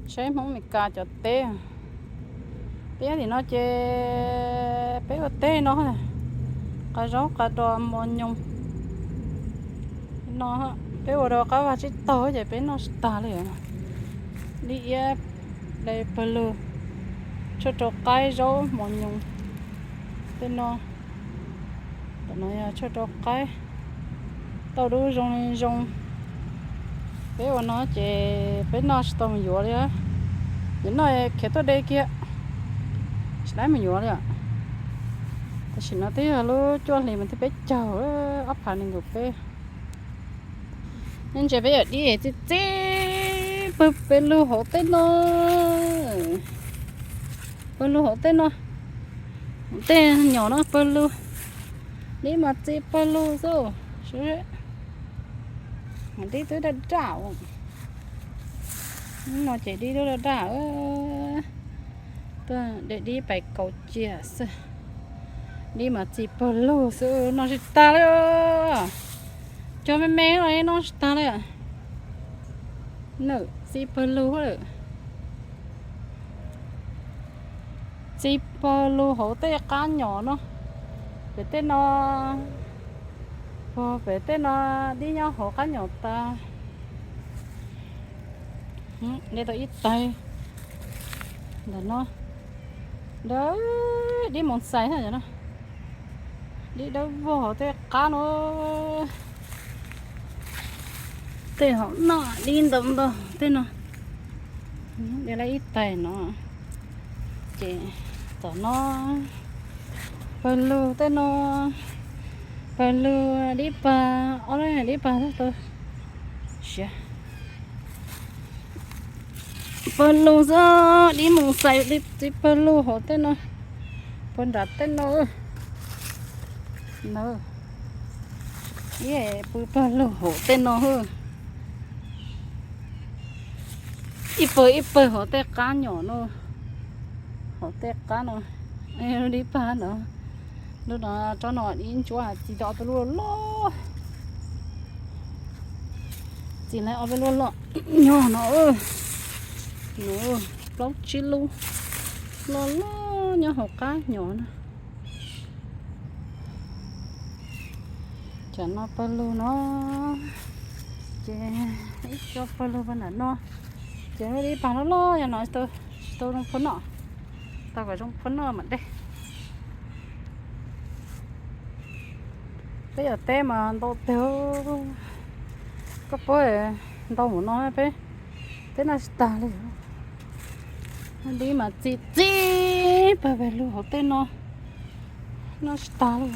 Saib Hmoob Meskas cov teb. Peb tim no ces peb ua teb no, qa zaub qa do mos nyoos no. Peb ua rau qab vaj tsib taug ces peb noj tsis tag li. Dib iab, dai pawg lug, tshuaj rau qaib, zaub mos nyoos. Tej no, tom no yog tshuaj rau qaib, tauj dub zoo li zoo. Peb ua no ces peb noj tsis tau mus yuav li. Yuav noj khiav tuaj de kiag, tsis laib mus yuav li. Tam sim no twb yog lub cuaj hlis mas thiab peb caug, ob phav nees nkaum peb. Ntsia peb yam dib txi txi pawg lug hauv tej no. Pawg lug hauv tej no, tej nyom no pawg lug. Dib mas txi pawg lug xwb. Dib twb daj daj. No ces dib twb daj daj. Tuaj de dib pais kaus cia xwb. Dib mas txi pawg lug xwb, noj tsis tag li. Cog me me no noj tsis tag li. Nawm txi pawg lug lawm. Txi pawg lug hauv tej qab nyom no. Pem tej no, pem tej no dib nyob hauv qab nyom tas. De tau ib taig ntawm no. Dawb, dib moos xais no. Dib dawb vog hauv tej qab no. Tej hauv no dib ntau ntau tej no. De lawm ib taig no. Ces tom no pawg lug tej no, pawg lug dib pag, ob lub dib pag tau siav. Pawg lug xwb, dib moos xais li txi pawg lug hauv tej no. Pawg nram tej no. Ib pw pawg lug hauv tej no. Ib pawg ib pawg hauv tej qab nyom no. Hauv tej qab no, dib pag no. Lub no tsob no dib ntsuab txi tau ob peb lub loj. Txi lawm ob peb lub loj nyob no. No plaub tsib lub loj loj nyob hauv qab nyom no. Cov no pawg lug no, ces ib co pawg lug pawg nram no. Ces dib pag loj loj yog no tsis tau zoo phua noj, tau kom zoo phua noj mam de. Peb yam teb mas ntau teg, koj puab ntau mus no peb teb noj tsis tag li. Dib mas txi txi pawg lug hauv tej no, noj tsis tag li.